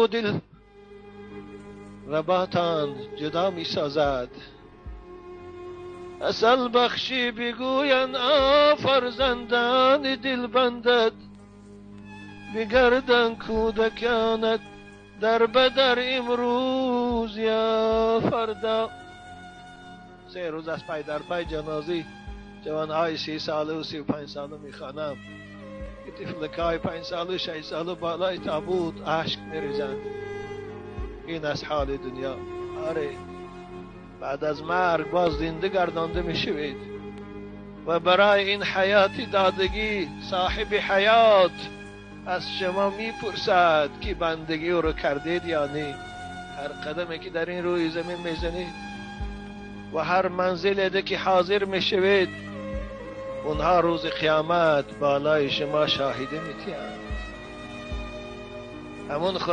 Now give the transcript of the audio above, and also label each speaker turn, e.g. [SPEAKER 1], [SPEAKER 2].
[SPEAKER 1] او دل رباتان جدا می سازد. اصل بخشی بگوین فرزندان دل بندد، بگردن کودکانت در بدر امروز یا فردا. 3 روز از پای در پای جنازی جوانهای 30 ساله و 35 ساله میخوانم که طفلکای 5 ساله 6 ساله بالای تابوت اشک میریزند. این از حال دنیا. آره، بعد از مرگ باز زنده گردانده میشوید و برای این حیات دادگی صاحب حیات از شما میپرسد که بندگی او رو کردید یا نه. هر قدمی که در این روی زمین میزنید و هر منزل که حاضر میشوید، اونها روز قیامت بالای شما شاهده میتیند. همون خدا